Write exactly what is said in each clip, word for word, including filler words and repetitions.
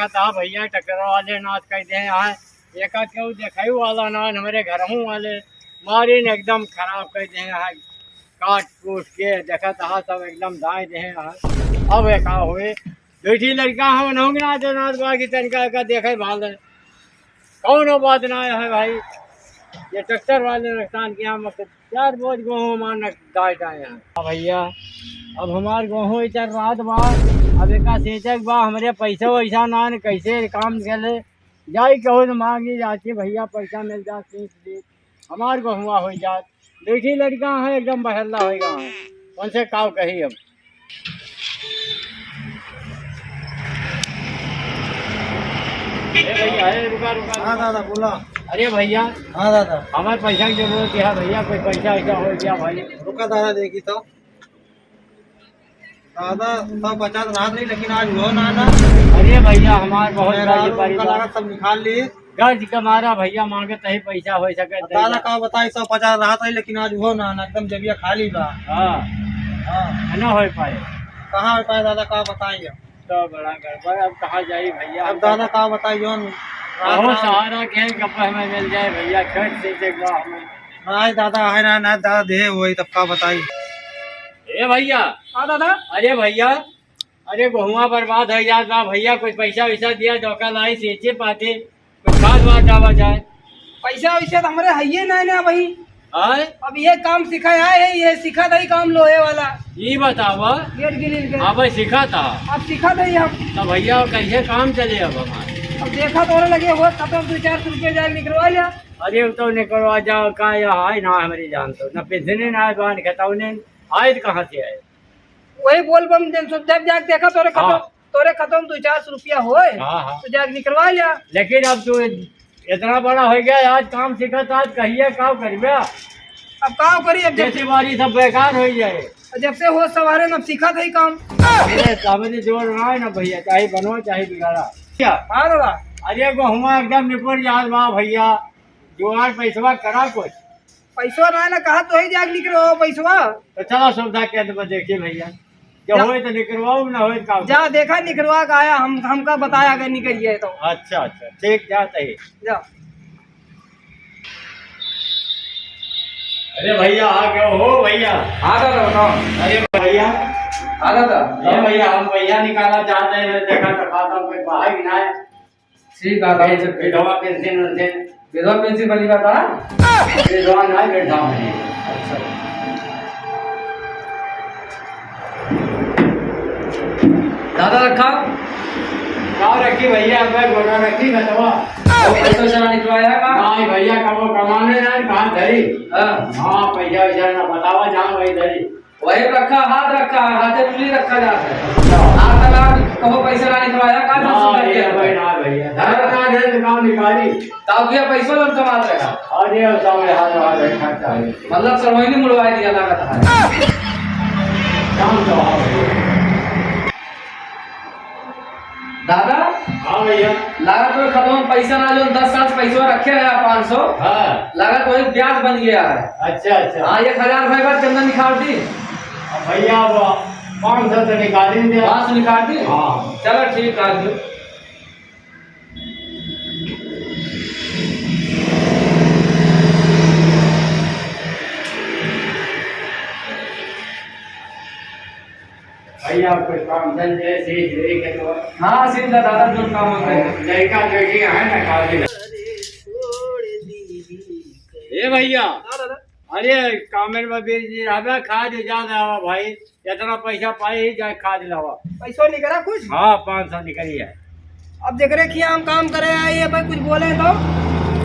देखत हा भइया, ट्रैक्टर वाले नास कइ देहे हैं। एका केहू देखइ वाला ना, हमरे घरहू वाले मारिन एकदम खराब कइ देहे हैं। काट कूट के देखत हा, सब एकदम दाइ देहे हैं। अब एका होए, दुइ ठी लड़िका हैं, उनहूँ के ना देना बा कि तनिका एका देखइ भाले। कउनो बात ना है भाई, ये ट्रैक्टर वाले नुकसान किया, मतलब चार बोझ गेहूँ हमार न दाइ दाइ हैं। हाँ भइया, अब हमार गेहूँ इचर रहत बा, अब एका सींचे के बा, हमरे पैसा वैसा ना न, कैसे काम चले, जाई केहू न माँगी जाती भइया, पैसा मिल जात सींच ली, हमार गेहुआ होइ जात। दुइ ठी लड़िका हैं, एकदम बहरला होइ गा हैं, उनसे काव कही अब। ए भइया, ए, रुका, रुका, हाँ रुका। दादा, बोला। अरे भइया, हाँ दादा। हमार पैसा की जरूरत है भइया, कोई पैसा वैसा होइ गया भाई। रुका दादा, देखी तो। दादा, सौ पचास रहत रही, लेकिन आज उहो ना ना। अरे भइया, हमार बहुत मेहरारू बड़ी उनका परिवार। लागत सब निकाल ली। कर्ज के मारा भइया माँगे तही पैसा होइ सके, अब दादा का बताई, सौ पचास रहत रही, लेकिन आज उहो ना ना, एकदम जबिया खाली बा। हाँ। हाँ। है ना होइ पाए। कहाँ होइ पाए दादा, का बताई अब? तो बड़ा गड़बड़, अब कहाँ जाई भइया? अब दादा का बताई, जौन रात बहुत रात सहारा के गप्पा हमें मिल जाए भइया, खेत से एक बार हमें। नाहीं दादा, है ना, ना दादा, देहे होई, तब का बताई? ए भइया। हाँ दादा। अरे भइया, अरे गेहुआ बर्बाद होइ जात बा भइया, कुछ पैसा वैसा दिया, धोखा लाई, सींचे पाते, कुछ खाद वाद डाला जाए। पैसा वैसा तो हमरे हइये नाहीं ना भाई। आय? अब ये काम सिखाए आए हैं, ये सिखा दई काम लोहे वाला। ई बतावा। गेट गिरिल के। हाँ भाई, सिखा था। अब सिखा दई हम। तो भइया, कैसे काम चले अब हमार? अब देखा तोरे लगे हो, खतम दुइ चार सौ रुपया जाए निकलवा लिया। अरे, वो तो निकलवा जाओ, का यहाँ आए ना हमरी जान तो, ना पेंशने ना आए, बान खतौने आए तो कहाँ से आए? वही बोल बम दिन सब जब जाके देखा तोरे खतम, हाँ। तोरे खतम दुइ चार सौ रुपया होए, हाँ, हाँ। तो जाके निकलवा लिया। लेकिन अब तू इतना बड़ा होइ गया, आज काम सीखत, आज कहिए का करिबे? अब का करी, अब जब खेती बाड़ी सब बेकार होइ जाए। जब से होश सवारे न सीखत है काम। अरे, सामने जोर ना है ना भइया, चाहे बनवा, चाहे बिगाड़ा। क्या? हाँ दादा। अरे, गेहुआ एकदम निपट जात बा भइया, जुगाड़ पैसवा करा कुछ। पैसवा ना, ना, कहा तो ही जाके निकलो पैसवा। तो चला सुविधा केंद्र में देखिए भइया, जब जा। होए तो निकलवाओ, ना होए तो का जा, देखा निकलवा के आया, हम, हमका बताया अगर निकलिए तो। अच्छा, अच्छा, ठीक, जा तही। जा। अरे भइया, आ गए हो भइया। हाँ दादा, बताओ। अरे भइया। हाँ दादा। ये भइया, हम भइया निकाला चाहते हैं, देखा तो खाता हूँ, कोई बाहर ही ना है। ठीक है, दादा। विधवा पेंशन वेंशन। विधवा पेंशन वाली बात है? विधवा ना, वृद्धा पेंशन। अच्छा। दादा रखा? का रखी भइया, अब मैं गोटा रखी ना दवा। वो पैसा वैसा ना निकलवाया का? नहीं भइया, कबो कमाने ना, कहाँ धरी? हाँ। हाँ, पैसा वैसा ना बतावा, जहाँ वही धरी। वही रखा, हाथ रखा, हाथे में नहीं रखा जाता है। अच्छा। हाथ लगा, कबो पैसा ना निकलवाया का? ना, दस रुपया ये के भाई ना भइया, धर ना दे तो काम निकाली। तब ये पैसो लोग कमात रहा। अरे, अब सामने हाथ लगा बैठा चाहिए। मतलब, सरवैनी मुड़वा दिया लागत है। काम तो आओ। दादा? हाँ भइया। लागत में खतवा में पैसा ना, जो दस साल से पैसा रखे रहे पाँच सौ। हाँ। लागत वही ब्याज बन गया है। अच्छा, अच्छा। हाँ, एक हजार रुपये बाद चंदन निकाल दी। अब भइया, अब पाँच सौ तो निकाल ही दे। पाँच सौ निकाल दी? हाँ। चलो, ठीक है, जो भइया, कुछ काम चल जाए, सींच ले के तो। हाँ, सींच ला दादा, जो काम होता है। लड़का बेटी है ना, काफी। ए भइया, हाँ दादा। अरे, कामेर में बीर जी रहबे, खाद ज्यादा आवा भाई, इतना पैसा पाए ही जाए, खाद लावा। पैसा निकला कुछ? हाँ, पाँच सौ निकली है। अब जेकरे खिया हम काम करे आए, ये भाई कुछ बोले तो?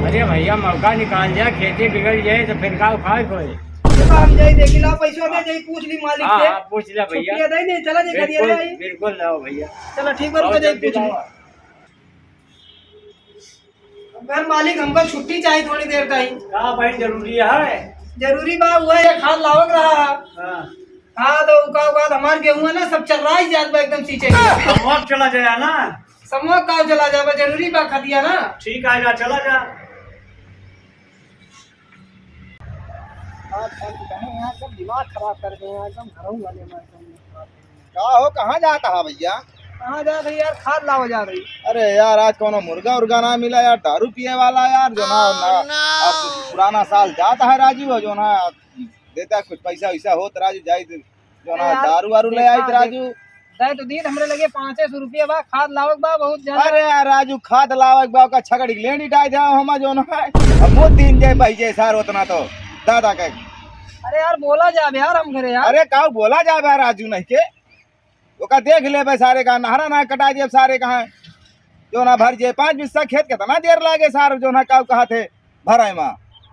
अरे भइया, मौका निकाल लिया, खेती बिगड़ जाए तो फिर का खाए कोई? तो हम जाई देखी ला, पैसा दे जाई, पूछ ली मालिक हाँ, से। हाँ, पूछ लिया भइया। छुट्टियाँ दे दे, चला जाए, खदिया ले बिल्कुल, आई। बिल्कुल लाओ भइया। चला ठीक बा, बहुत रुको जाई, जल्दी पूछ ली। लाओ। अब घर मालिक, हमका छुट्टी चाहिए थोड़ी देर ताई। का भाई, जरूरी है? जरूरी बा, हुआ ये खाद लावक रहा। हाँ। हाँ, तो उका बाद हमार गेहूं है ना, सब चर्राई जात बा एकदम सींचे। समवा चला जाए ना। समवा का चला जाबा, जरूरी बा खदिया ना। ठीक आएगा, चला जा। आज कल के कहें यहाँ एकदम दिमाग खराब कर दे हैं, एकदम घरों वाले में एकदम। का हो, कहाँ जाता है भइया? कहाँ जात रही यार? खाद लावा जात रही। अरे यार, आज कौनो मुर्गा उर्गा ना मिला यार, दारू पिए वाला यार, जो ना, ना, अब पुराना साल जाता है राजू, जो ना देता कुछ पैसा वैसा होत राजू, जाई तो जो ना अरे यार, दारू वारू ले देखा, आई तो राजू। दे तो दीन, हमरे लगे पाँचे सौ रुपया बा, खाद लावक बा बहुत ज्यादा। अरे यार राजू, खाद लावक बा, ओका छगड़ी लेंडी डाय दे हम जो ना है। अब मोत दिन जाए भाई जे सार उतना तो दादा के। अरे यार, बोला जाबे यार हम घरे यार। अरे काऊ बोला जाबे यार राजू नहीं के। ओका देख लेबे सारे का नहरा ना कटा देब सारे कहाँ। जो ना भर जे पाँच बिस्सा खेत कितना देर लागे सार जो ना काऊ कहा थे भराई मा।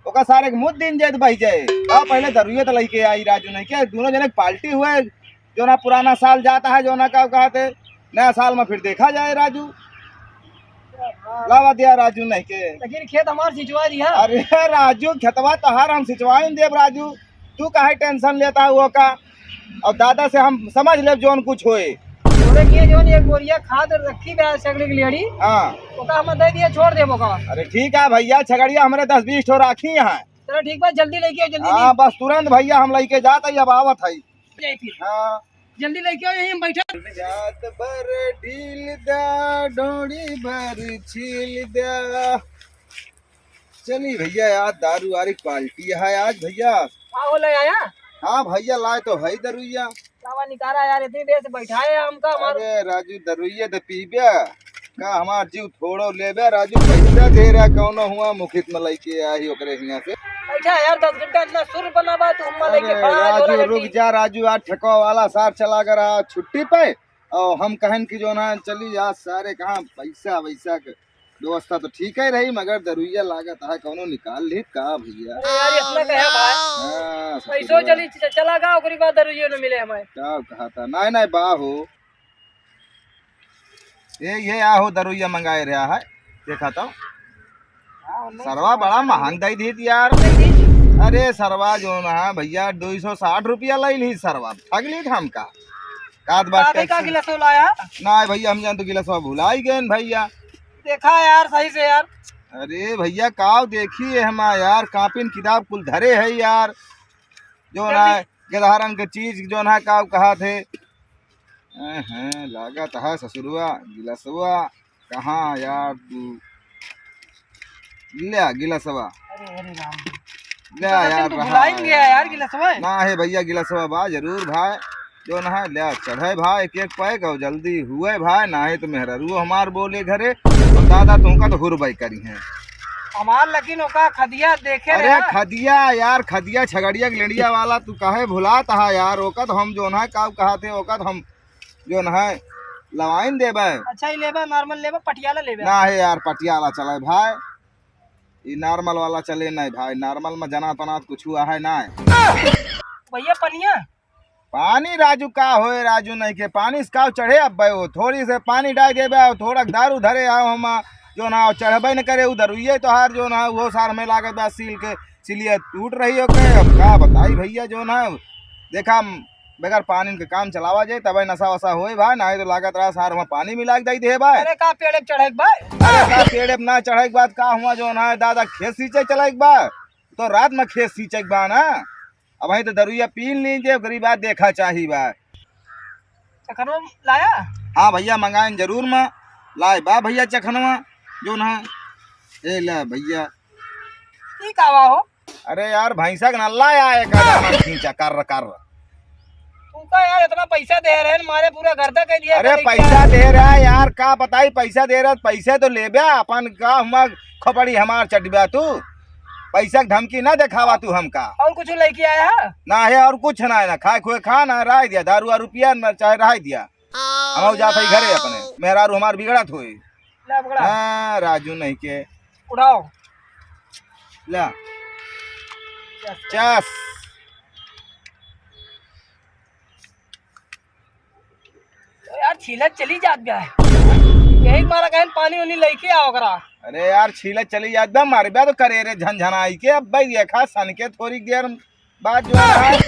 ओका सारे के मुद दिन जाए तो बही जाए। आ पहले दरुइया तो लइके आई राजू नहीं के, दोनों जने के पार्टी हुए। जो ना पुराना साल जाता है, जो ना काऊ कहा थे नया साल में फिर देखा जाए राजू। लावा दिया राजू नहीं के। लेकिन खेत हमार सिंचवा दिया। अरे राजू, खेतवा तोहार हम सिंचवाइन देब राजू, तू काहे टेंशन लेता है वो का? और दादा से हम समझ लेब जौन कुछ होए। तोरे के जौन एक बोरिया खाद रखी बे सगड़ी के लेड़ी, हाँ। ओका हम दे दिए, छोड़ देबो का। अरे ठीक है भैया, छगड़िया हमरे दस बीस ठो राखी हैं। चलो ठीक बा, जल्दी लेके आओ, जल्दी हाँ, बस तुरंत भैया हम लइके जात हई, अब आवत हई। जाए फिर। हाँ। जल्दी लेके आओ, यहीं हम बैठा। रात भर ढील दा, ढोड़ी भर छील दा। चली भैया, यार दारू वारी पार्टी है आज भैया। का हो ले आया? हाँ भैया, लाए तो है दरुइया। लावा निकाला यार, इतनी देर से बैठा है हमका हमार। अरे राजू, दरुइया तो पीबे का, हमार जीव थोड़ो लेबे राजू, पैसा दे रहा कौनो हुआ मुखित में लइके आई ओकरे हियाँ से। बैठा है यार, दस घंटा इतना सुर बना बा, तू हम्मा अरे लेके खड़ा है, राजू, झोला रुक लेके। जा राजू, आज ठेकवा वाला सार चला गया रहा छुट्टी पे, और हम कहन कि जो ना चली आज सारे कहाँ पैसा वैसा के व्यवस्था तो ठीक है रही, मगर दरुइया लागत है कौनो निकाल ली का भैया। अरे यार, इतना कहे भाई। हाँ, पैसो ससुरा। चली च-, चला गा, ओकरी बाद दरुइयो न मिले हमारे। का कहा था? नहीं, नहीं, बा हो। ये, ये आ हो, दरुइया मंगाए रहा है, देखा तो। हाँ, उन्नीस सरवा बड़ा महंग दई दीत यार। अरे सरवा जो ना भैया, दो सौ साठ रुपया लई ली सरवा, ठग ली हमका। कात बात का देखा टैक्सी। गिलासो लाया? ना भैया, हम जान तो गिलासवा भुलाई गए भैया। देखा यार सही से यार। अरे भैया, काव देखी है हमार यार, कापिन किताब कुल धरे है यार। जो ना जल्दी। गेदहारन के चीज जो ना काव कहा थे। हैं, हैं, लागत है ससुरुआ, गिलासवा। कहाँ यार तू? ले आ गिलासवा। अरे, अरे राम। ले तो आ यार, सचिन, तू रहा भुलाइन है। गया यार गिलासवा? ना है भैया, गिलासवा बा जरूर भाई। जो ना है, ले आ, चढ़े भाई एक एक पैक और जल्दी हुए भाई, ना है तो मेहरारू हमार बोले घरे, और दादा तुमका तो हुरबाई करी हैं। हमार लेकिन ओका खदिया देखे अरे रहे। खदिया यार, खदिया छगड़िया के लेंडिया वाला तू काहे भुलात हा यार, ओका तो हम जो ना काव कहा थे, ओका तो हम जो ना है लवाइन देबे। अच्छा ही लेबे, नॉर्मल लेबे, पटियाला लेबे? ना है यार, पटियाला चले भाई, ई नॉर्मल वाला चले नहीं भाई, नॉर्मल में जना तना कुछ हुआ है ना। भैया पनिया? पानी राजू का होए, राजू नहीं के पानी से काव चढ़े अब भाई, वो थोड़ी से पानी डाल देबे और थोड़ा दारू धरे आओ हम जो ना चढ़बे न करे, उधर ये तोहार जो ना वो सार में लागत बा सील के सिलिया टूट रही हो के। अब का बताई भैया जो ना देखा बगैर पानी के काम चलावा जाए, तबे नशा वशा होए भाई, नाहीं तो लागत रहा सार वहाँ पानी मिला के दई दे भाई। अरे का पेड़े पे चढ़े के बा? अरे का पेड़े पे ना चढ़े के बाद का हुआ जो ना दादा खेत सींचे चले के बा, तो रात में खेत सींचे के बा ना। अब वहीं तो दरुइया पी लीजिए, ओकरी बाद देखा चाही बा। चखनवा लाया? हाँ भैया, मंगाएन जरूर मैं, लाए बा भैया चखनवा जो ना। ए ले भैया। ई का बा हो? अरे यार, भैंसा के नल्ला आए का खींचा कर कर। तू का यार, इतना पैसा दे रहे हैं, मारे पूरा गर्दा कर दिया अरे करे पैसा क्या? दे रहा है यार, का बताई, पैसा दे रहा, पैसे तो लेबे, अपन का हम खोपड़ी हमार चटबा तू, पैसा के धमकी ना देखावा तू हमका। और कुछ लेके आया है? ना है और कुछ ना है, ना खाए खुए खा, ना रह दिया, दारू वारू पिया, ना चाहे रह दिया। हम जात हई घरे अपने, मेहरारू हमार बिगड़त होई। ला पकड़ा। हाँ, राजू नहीं के। उड़ाओ। ला। चस। चस। तो यार, छीलत चली जात बा। यही मारा कहेन पानी उनी लेके आओ ओकरा। अरे यार, छीलत चली जात बा, मारे बा तो करे रे झनझनाई के। अब भाई देखा सन के थोड़ी देर बाद जो है।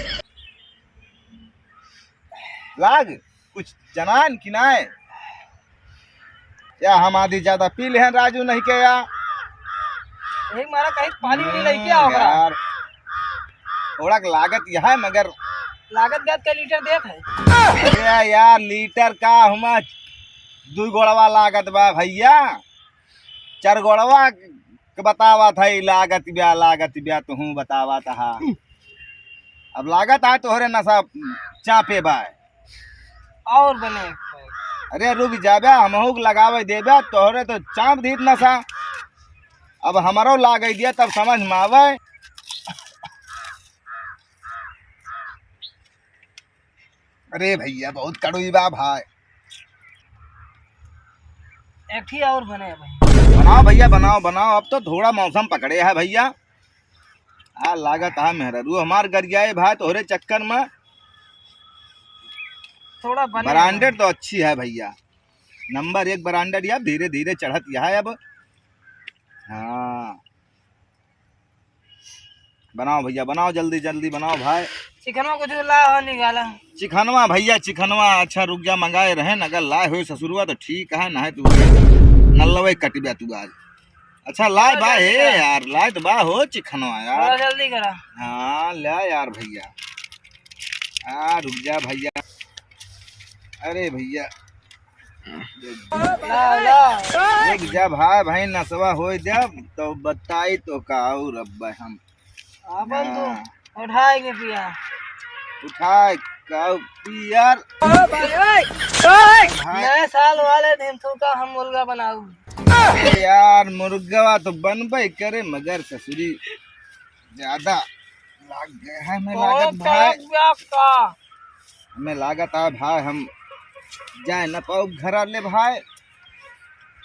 लाग, कुछ जनान कि नाय? या हम आधी ज्यादा पी लेहन राजू नहीं के या? यही मारा कहीं पानी उनी लेके आओ हम्म, ओकरा। यार, थोड़ा लागत यह है मगर लागत गात का लीटर देत है। अरे यार, लीटर का हुआ दुइ गोड़वा लागत बा भइया, चार गोड़वा के बतावत है, लागत ब्या, लागत ब्या, तुहूँ बतावत हा। अब लागत है तोहरे नसा चापे बा। और बने। अरे रुक जाबे, हमहू के लगावे देबे, तोहरे तो चाप दीत नसा। अब हमरो लागे दिया तब समझ में आवे। अरे भइया, बहुत कड़वी बा भाई। एक ठी और बने भाई। बनाओ भइया, बनाओ, बनाओ। अब तो थोड़ा मौसम पकड़े है भइया। आ लागत है मेहरारू हमार गरियाए भाई तोहरे चक्कर में। थोड़ा बने branded भाई। तो अच्छी है भइया, नंबर एक branded या धीरे धीरे चढ़त यह है अब। हाँ, बनाओ भइया, बनाओ, जल्दी जल्दी बनाओ भाई। चिकनवा कुछ ला हो निकाला। चिकनवा भइया, चिकनवा, अच्छा रुक जा, मंगाए रहे, अगर लाए हो ससुरवा तो ठीक है, नहीं तू नल्लवे कट गया तू आज। अच्छा लाए थोड़ा बा जल्दी हे करा। यार, लाए तो बा हो चिकनवा यार। थोड़ा जल्दी करा। हाँ ला यार भइया। आ रुक जा भइया। अरे भइया। ला, ला। रुक जा भाई, भाई नसवा होए देब तो बताई तो का और अब हम। अपन तो हाँ। उठाए के पिया। उठाए का पियर। ओ भाई, ओए, ओए। भाई। नए साल वाले दिन तू का हम मुर्गा बनाऊ। अरे यार, मुर्गवा तो बनबे करे, मगर ससुरी ज्यादा लाग गए है, हमें बहुत लागत भाई। तरस गया का? हमें लागत है भाई, हम जाए न पाऊ घरा ले भाई।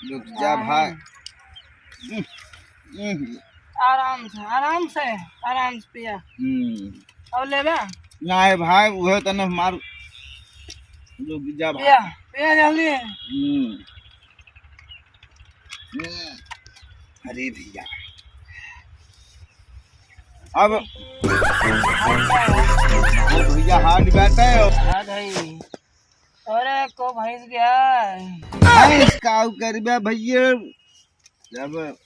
रुक जा हाँ। भाई। हम्म, हम्म। आराम से, आराम से, आराम से पिया। हम्म। और लेबे? नहीं भाई, उहे तने मार। रुक जा भाई। पिया, पिया जल्दी। हम्म। हम्म। अरे भइया, अब भइया हाथ बैठे हो। हाँ भाई, अरे को भैंस गया। भैंस काऊ करबे भइया, जब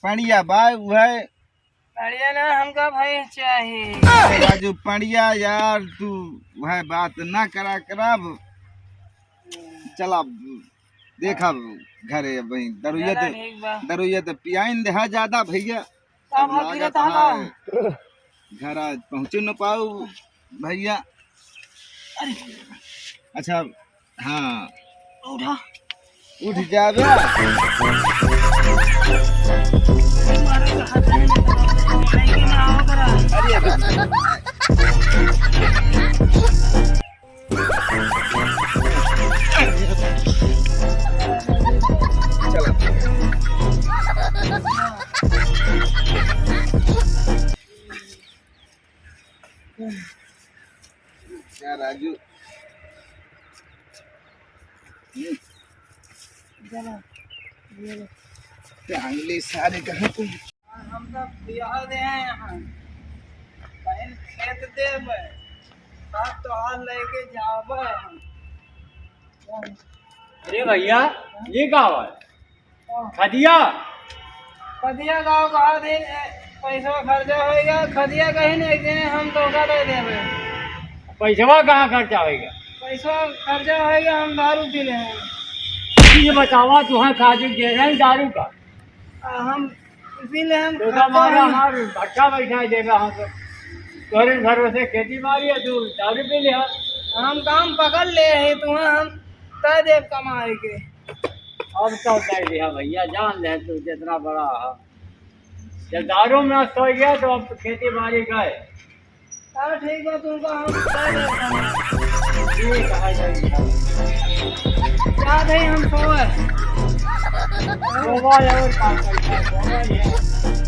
पड़िया बा उहे। पड़िया ना, हमका भैंस चाही। राजू पड़िया यार, तू वह बात ना करा करब। चला देखब घरे भाई, दरुइया चला तो, ठीक बा। दरुइया तो पियाइन देहा ज्यादा भइया। का अब भाव लागत गिरत हवा? है, घर आज पहुँचे न पाऊ भइया। अरे। अच्छा, हाँ। उठा। उठ जाबे। अरे, चला। क्या राजू? हम्म। चला, ये लो। टांगले सारे कहाँ पे? हम तो बियाह दे हैं यहाँ। बहन खेत देबे, साथ तोहार लेके जाबे हम। अरे भइया, ये का हुआ? खदिया? खदिया गाँव कहा दे, पैसा खर्चा होइगा, खदिया कहीं नहीं देने, हम धोखा दे देबे। पैसवा कहाँ खर्चा होइगा? पैसा खर्चा होइगा, हम दारू पी ले हैं। ये बतावा, तुहाँ खातिर दे रहे हैं दारू का? आ, हम पी ले, हम तो खर्चा हमारा हम हमार भट्टा बैठा देबे, हम तो तोरे भरोसे खेती बाड़ी है, तू दारू पी ले। हम काम पकड़ ले है, तुहाँ हम दे देब कमाए के। अब तो कह दिया भइया, जान ले तू जितना बड़ा है। जब दारू में मस्त हो गया तो अब खेती बाड़ी गए। हाँ, ठीक बा, तुमको हम बता देता हूँ। ठीक है, ठीक है। क्या थे हम सोए? सोवा और का करता है, सोवा ही है।